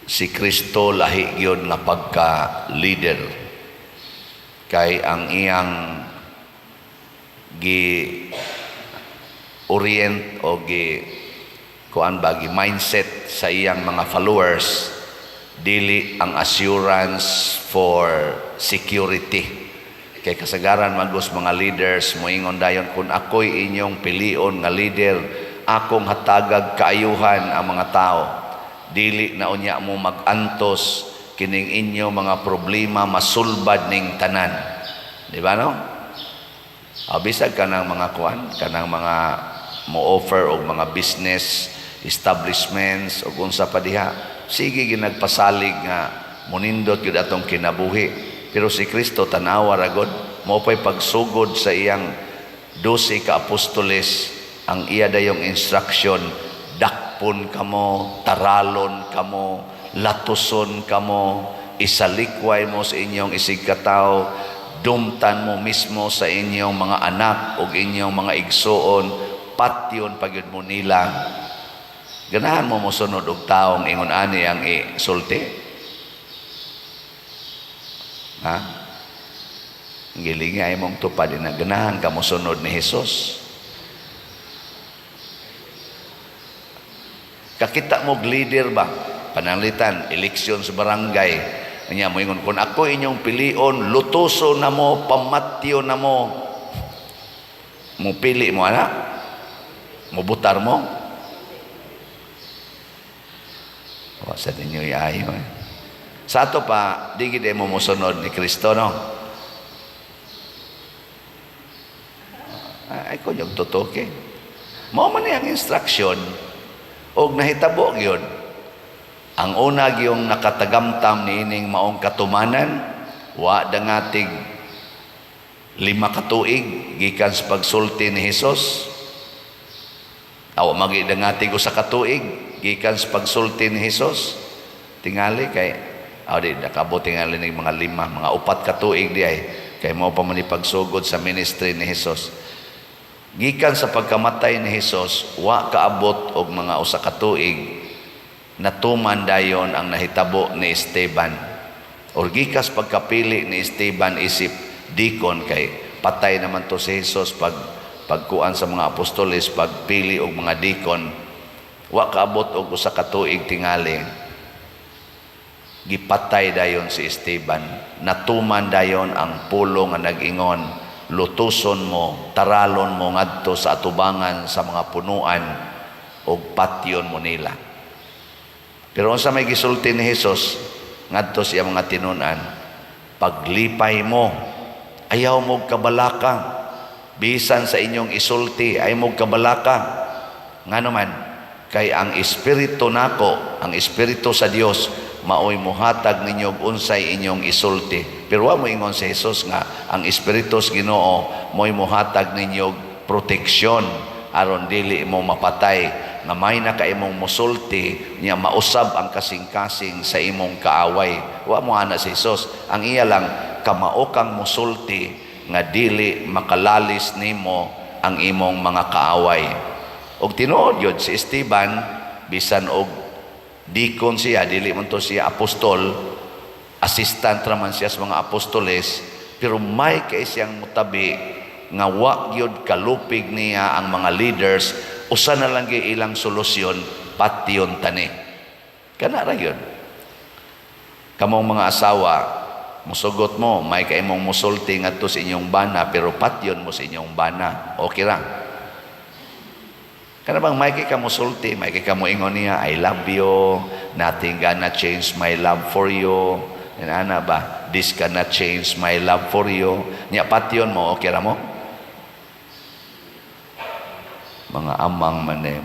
Si Kristo lahi gyud nga pagka leader kay ang iyang gi orient o gi kuan ba, gi mindset sa iyang mga followers, dili ang assurance for security. Kay kasagaran magos mga leaders moingon dayon, "Kung ako'y inyong pilion nga leader, akong hatagag kaayuhan ang mga tao, dili na unya mo mag-antos, kining inyo mga problema masulbad ning tanan." Di ba, no? Ah, bisag kanang mga kuan, kanang mga mo offer og mga business establishments o unsa pa diha, sige ginagpasalig nga munindot gyud atong kinabuhi. Pero si Kristo, tanawa ra gud, mao pay pagsugod sa iyang 12 ka apostoles, ang iya dayong instruction, "Dakpon kamo, taralon kamo, latuson kamo, isalikway mo sa inyong isigkatawo, dumtan mo mismo sa inyong mga anak ug inyong mga igsuon, patyon pa gyud mo nila." Ganahan mo mosunod og taong ingon ani ang isulti? Ha? Gilingi ay mong tupad na ganahan ka mosunod ni Jesus. Kakita mo leader ba? Pananglitan, eleksyon sa barangay. Anya mo ingon, "Kung ako inyong pilion, lutuso na mo, pamatyo na mo." Mo pili mo, ana? Mubutar mo? Wa sa ninyo iayo eh. Sa ato pa, di gid mo mosunod ni Kristo, no? Ay ko yung tutuki. Mao man ang instruction og nahitabo gyud. Ang una gyung nakatagamtam niining maong katumanan, wa dangatig 5 ka tuig gikan sa pagsulti ni Hesus. Aw magi dangatig usa ka tuig gikan sa pagsulti ni Hesus. Tingali kay aw di nakabot tingali ning mga 5, mga 4 ka tuig di ay kay mao pa man ni pagsugod sa ministry ni Hesus. Gikan sa pagkamatay ni Hesus, wa kaabot og mga 1 ka tuig, natuman dayon ang nahitabo ni Esteban. Or gikas pagkapili ni Esteban isip deacon, kay patay naman to si Jesus pag pagkuan sa mga apostoles, pagpili og mga deacon, wa kaabot og 1 ka tuig tingali, gipatay dayon si Esteban. Natuman dayon ang pulong nga nag-ingon, "Lutuson mo, taralon mo ngadto sa atubangan sa mga punuan ug patyon mo nila." Pero unsa may gisulti ni Hesus ngadto sa iyang mga tinun-an? "Paglipay mo, ayaw mo kabalaka. Bisan sa inyong isulti, ay mo kabalaka. Ngano man, kay ang espiritu nako, ang espiritu sa Dios, maoy muhatag ninyo og unsay inyong isulti." Pero wa mo ingon si Jesus nga ang espiritu sa Ginoo mo'y muhatag ninyo og proteksyon aron dili mo mapatay, nga may na ka imong musulti niya mausab ang kasing-kasing sa imong kaaway. Wa mo ana si Jesus. Ang iya lang, kamao kang musulti nga dili makalalis nimo ang imong mga kaaway. Og tinuod yun si Esteban, bisan og deacon siya, dili man to siya apostol, assistant raman siya sa mga apostoles, pero may kay siyang mutabi nga wa gyud kalupig niya ang mga leaders, usa na lang gyud ilang solusyon, patyon tani. Kana ra gyud. Kamong mga asawa, musugot mo, may kay imong musulti ngadto sa inyong bana, pero patyon mo sa inyong bana. Okay ra. Kana bang may kay ka musulti, may kay ka moingon niya, "I love you, nothing gonna change my love for you." Yan ana ba? "This cannot change my love for you." Nya patyon mo, okay ra mo? Mga amang man eh.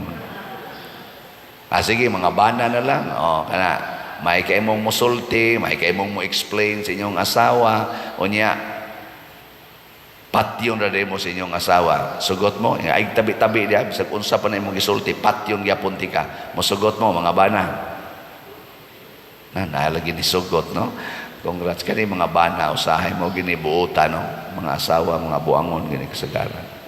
Ah, sige, mga bana na lang. O, kana, may kay mong musulti, may kay mong mo explain sa inyong asawa, o niya, patyon ra mo sa inyong asawa. Sugot mo, ay tabi-tabi diya, bisag unsa pa na imong gisulti, patyon gyapon tika. Mosugot mo, mga bana? Na, nalagi ni sugot, no? Congrats kani mga bana, usahay mo ginibuutan, no? Mga asawa, mga buangon, gini kasagaran.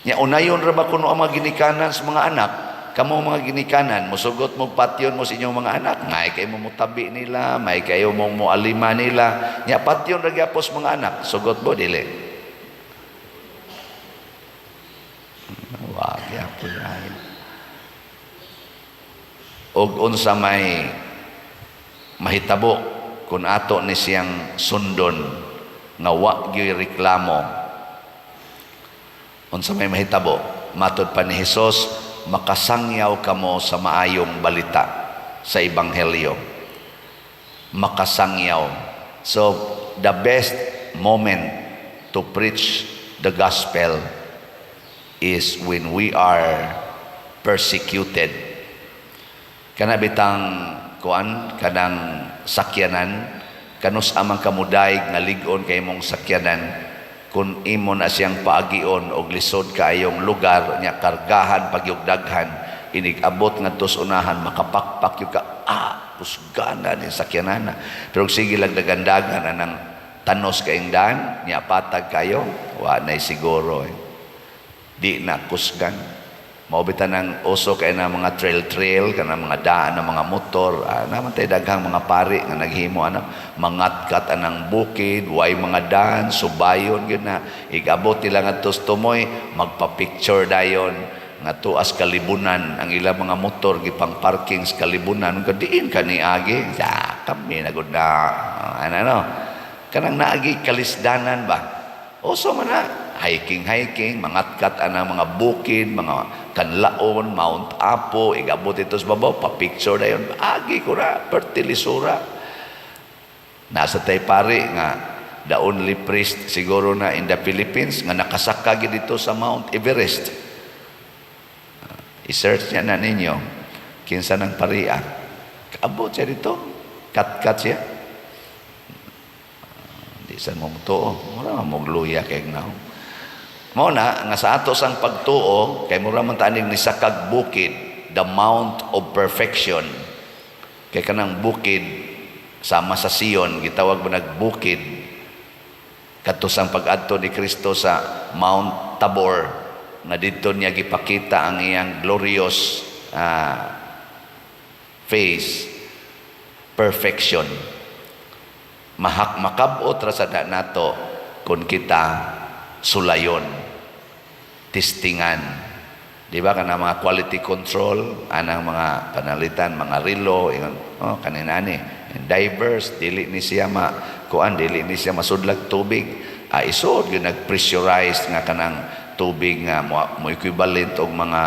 Nya unayon ra ba kuno ang mga ginikanan sa mga anak? Kamo mga ginikanan, musugot mo patyon mo sa inyong mga anak, may kayo mo mutabi nila, may kayo mong mualima nila. Nya patyon ra gyapos mga anak, sugot mo dili? Wa gyapon ay. Og unsa may mahitabo kung ato ni siyang sundon nga wa gyuy reklamo? Unsa may mahitabo? Matod pa ni Hesus, makasangyaw kamo sa maayong balita, sa ebanghelyo, makasangyaw. So the best moment to preach the gospel is when we are persecuted. Kana bitang kuan, kanang sakyanan, kanus amang kamuday nga lig-on kay imong sakyanan kung imo na siyang paagion og lisod kaayong lugar nya, kargahan pagyug daghan, inig abot ngadto sa unahan, makapakpak gyud ka, "Ah, kusgana ni sakyanan." Pero sige lang dagandagan anang tanos kaayong daan nya, patag kayo, wa nay siguro eh. Di na kusgan. Mao bitaw nang uso kay na mga trail trail, kana mga daan ng mga motor, naman tay daghang mga pari nga naghimo ana, mangatkat anang bukid, way mga daan, subayon gyud na. Igabot nila ngadto sa tumoy, magpa-picture dayon nga tuas kalibunan ang ilang mga motor, gipang parking sa kalibunan. Kung diin ka ni agi sa kami na gud na ano, ano kanang naagi kalisdanan ba. Uso man na hiking hiking, mangatkat ana mga bukid, mga kanlaon, Mount Apo, igabot ito sa babaw, pa-picture dayon, "Agi ko ra, perti lisura." Nasa tay pari nga the only priest siguro na in the Philippines nga nakasaka gid dito sa Mount Everest. I-search niya na ninyo kinsa ng paria. Kaabot siya dito, kat-kat siya. Di sa mo mutuo, mura mogluya kay naong. Mao na nga sa ato sang pagtuo kay mura man tanig ni sakag bukid, the Mount of Perfection. Kay kanang bukid sama sa Sion, gitawag mo nagbukid kadto sang pag-adto ni Kristo sa Mount Tabor nga didto niya gipakita ang iyang glorious face, perfection. Mahak makab-ot ra sa nato kung kita sulayon, testingan. Di ba kana mga quality control anang mga panalitan, mga relo, ingon, "Oh, kanina ni diverse, dili ni siya ma kuan, dili ni siya masudlag tubig." Ah, isod gyud nag-pressurize nga kanang tubig nga mo equivalent og mga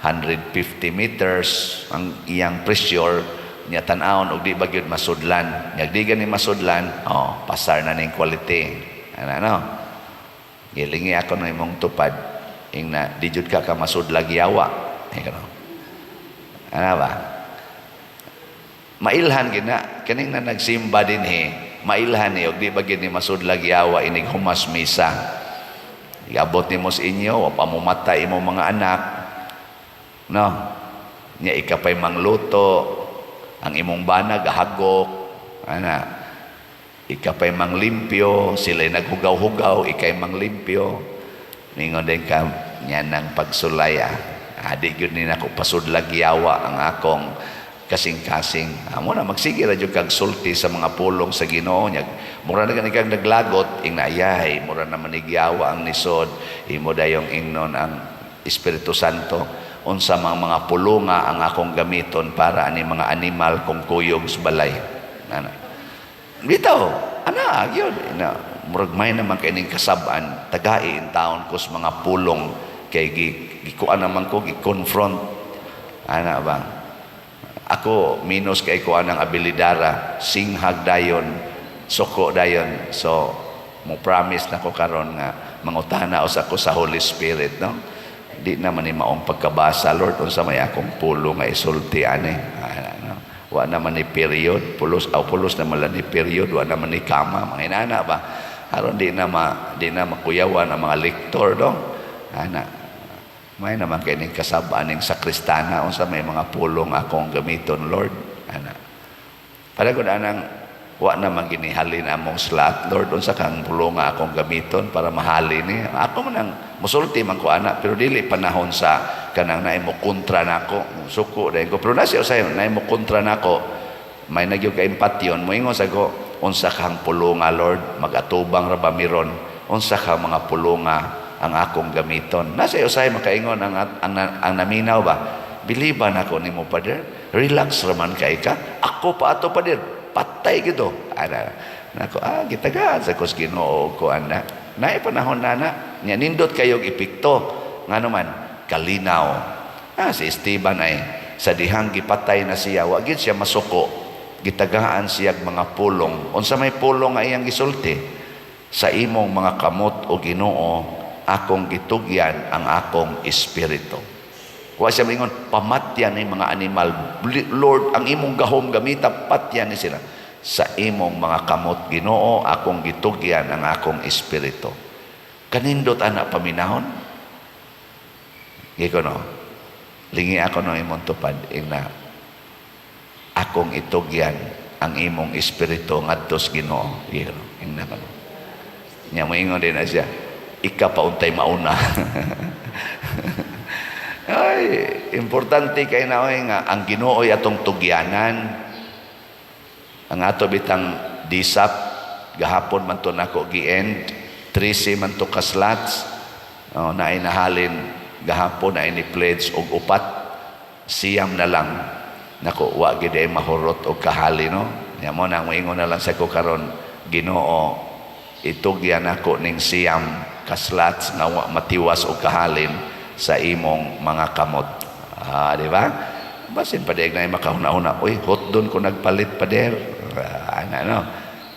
150 meters ang iyang pressure niya, tan-awon og di ba gyud masudlan. Nya di gani masudlan, oh, pasar na ning quality ana, no? Gilingi ako na imong tupad ing na di jud ka ka masudlag yawa eh, kano ana ba? Mailhan gina kaning na nagsimba dinhi, mailhan ni og di ba gyud ni masudlag yawa inig humas misa. Iabot nimo sa inyo, wa pa mo matay imong mga anak, no? Nya ika pay mangluto, ang imong bana gahagok ana, ika pay manglimpyo, sila'y naghugaw-hugaw, ikay manglimpyo. Ningon din ka niya ng pagsulay ah. Adi gyud ni nako pasudlag yawa ang akong kasing-kasing. Amo na magsige ra jud kag sulti sa mga pulong sa Ginoo nya. Mura na gani kag naglagot ing naayay, mura na manigyawa ang nisod, imo dayong ingnon ang Espiritu Santo, unsa mga pulunga ang akong gamiton para ani mga animal kung kuyog sa balay. Ana. Bitaw, ana gyud na murag may naman kay ning kasab-an, tagai in taon ko sa mga pulong kay gi gikuan naman ko, gi-confront ana ba. Ako minus kay ko anang abilidara, singhag dayon, suko dayon. So mo promise na ko karon nga mangutana usa ko sa Holy Spirit, no? Di naman ni maong pagkabasa, "Lord, unsa may akong pulong nga isulti ani?" Ah, no? Wa naman ni period, pulos aw pulos na man ni period, wa naman ni kama, mga inana ba, aron di na makuyawan ang mga lektor dong ana. May naman kay ning kasab-an ning sakristana, unsa may mga pulong akong gamiton, Lord, ana, para gud anang Wa na man ginihalin among slot. Lord, unsa kang pulonga akong gamiton para mahalin ni? Ako man ang musulti man ko ana, pero dili panahon sa kanang naay mo kontra nako, suko dahil ko. Pero na siya usahay naay mo kontra nako, may nagyo ka empatyon, moingon sa ko, "Unsa kang pulonga, Lord? Magatubang ra ba miron? Unsa ka mga pulonga ang akong gamiton?" Nasa usahay makaingon ang naminaw ba, "Biliban ako nimo, Pader. Relax raman kay ka. Ako pa ato, Pader, patay gito." Ana nako, gitagaan sa kos Ginoo ko ana. Naay panahon na na nya nindot kayog epekto, ngano man kalinaw. Si Esteban ay sa dihang gipatay na siya, wa gid siya masuko. Gitagaan siya mga pulong. Unsa may pulong nga iyang gisulti? "Sa imong mga kamot, o Ginoo, akong gitugyan ang akong espiritu." Wa siya maingon, "Pamatyan ni mga animal. Lord, ang imong gahom gamita, patyan ni sila." "Sa imong mga kamot, Ginoo, akong gitugyan ang akong espiritu." Kanindot ana paminahon. Giko no. Lingi ako no imong tupad ina, "Akong itugyan ang imong espiritu ngadto sa Ginoo." Giko no. Ingna ko. Nya moingon din na siya. "Ika pa untay mauna." Ay, importante kay na oy nga ang Ginoo atong tugyanan. Ang ato bitang DSAP gahapon man to nako gi-end, 13 man to ka slots. Oh, naay nahalin gahapon, na ni pledge og upat, 9 na lang. Nako, wa gid ay mahurot og kahali no. Nya mo nang moingon na lang sa ko karon, "Ginoo, itugyan ako ning 9 ka slots nga wa matiwas og kahalin sa imong mga kamot." Ah, di ba? Basin pa na makahuna-huna, "Uy, hot doon ko nagpalit, Pader." Ah, ano, no?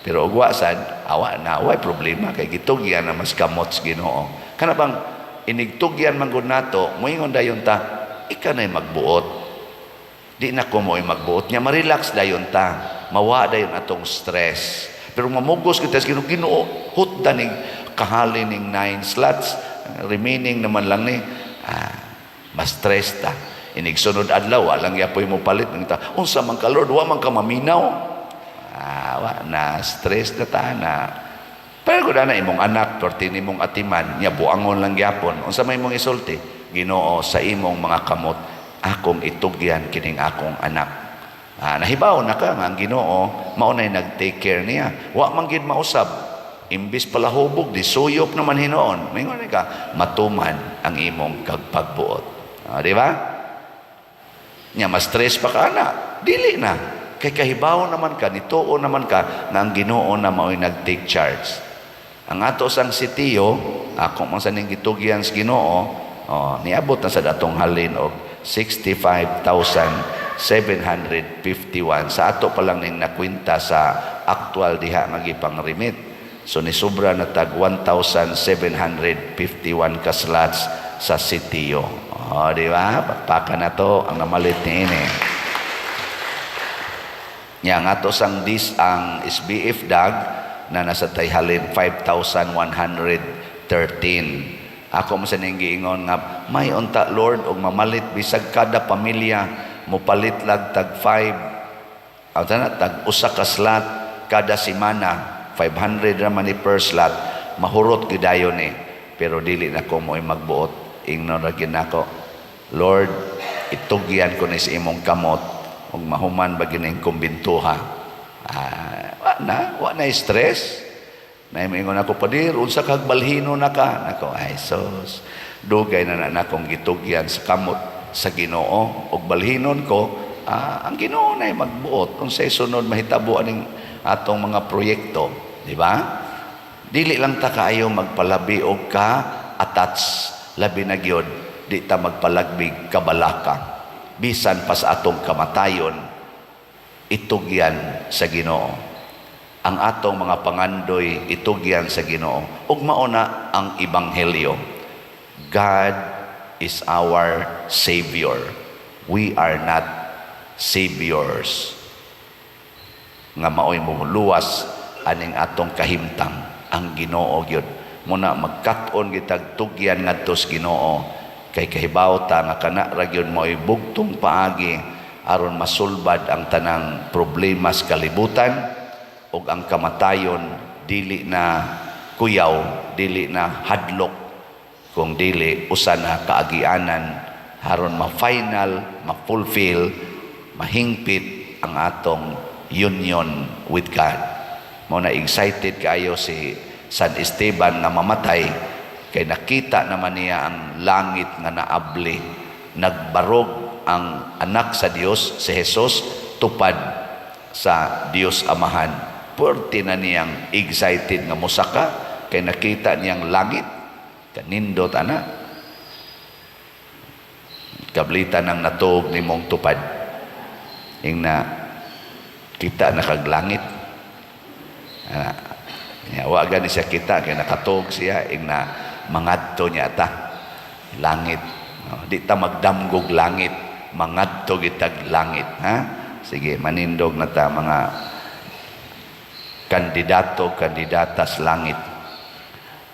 Pero ug wa sad, awa na, way problema kay gitugyan na mas kamot sa Ginoo. Kana bang inigtugyan man gud nato, moingon dayon ta, "Ika na'y magbuot. Di na ko mo'y magbuot." Nya ma-relax dayon ta. Mawa dayon atong stress. Pero mamugos kita sa Ginoo, "Ginoo, hot ning kahalin ning nine slots, remaining naman lang ni." Mas stress ta. Inig sunod adlaw, walang yapoy mo palit. Ta, "Unsa man ka, Lord, wa man ka maminaw." Ah, wa na stress na ta na. Pero kung na imong anak, perti nimong atiman, nya buangon lang gyapon. Unsa may imong isulti? "Ginoo, sa imong mga kamot akong itugyan kining akong anak." Nahibaw na ka nga ang Ginoo mao nay nag-take care niya. Wa man gid mausab. Imbis palahubog, di suyop naman hinuon. Mingon ka, "Matuman ang imong kagpagbuot." Di ba? Nya mas stress pa ka na. Dili na. Kay kahibaw naman ka, nituo naman ka nga ang Ginoo na mao'y nag-take charge. Ang ato sang sitiyo, ako man sa ning gitugyan sa Ginoo, oh, niabot na sa datong halin og 65,751 sa ato pa lang ning nakwenta sa actual diha nga gipang-remit. So ni sobra na tag 1,751 ka slots sa sitiyo. Oh, di ba? Pakpakan na to ang namalit ni ini. Nya ang ato sang dis ang SBF dag na nasa tayhalin 5,113. Ako mo sa ning giingon nga may unta, Lord, og mamalit bisag kada pamilya mopalit lag tag 5 ang tana tag usa ka slot kada semana, 500 ra man ni per slot, mahurot gyud dayon ni. Pero dili na ko mo'y magbuot. Ingnon ra gyud nako, "Lord, itugyan ko ni sa imong kamot ug mahuman ba gining kumbintuha." Wa na, wa na stress. Na ingon ako, "Padir, unsa kag balhino na ka?" Nako, ay sus. Dugay na na nakong gitugyan sa kamot sa Ginoo ug balhinon ko, ang Ginoo na magbuot unsay sunod mahitabo aning atong mga proyekto, di ba? Dili lang ta kaayo magpalabi og ka attach, labi na gyud di ta magpalagbig kabalaka. Bisan pa sa atong kamatayon, itugyan sa Ginoo. Ang atong mga pangandoy, itugyan sa Ginoo. Ug mao na ang ebanghelyo. God is our Savior. We are not saviors. Nga maoy luwas aning atong kahimtang, ang Ginoo gyud. Muna magkat-on gitag tugyan ngadto sa Ginoo kay kahibaw ta nga kana ra gyud maoy bugtong paagi aron masulbad ang tanang problema sa kalibutan. ug ang kamatayon dili na kuyaw, dili na hadlok, kung dili usa na kaagianan haron ma-final, ma-fulfill, mahingpit ang atong union with God. Mao na excited kaayo si San Esteban nga mamatay kay nakita naman niya ang langit nga naabli. Nagbarog ang anak sa Dios, si Jesus, tupad sa Dios Amahan. Puwerte na niyang excited nga mosaka kay nakita niyang langit. Kanindot ana. Kablitan ang natuog nimong tupad. Ingna kita na kag langit. Ana. Ya, wa gani siya kita kay nakatuog siya, ingna mangadto niya ta langit. No, di ta magdamgog langit, mangadto gitag langit, ha? Sige, manindog na ta, mga kandidato, kandidata sa langit.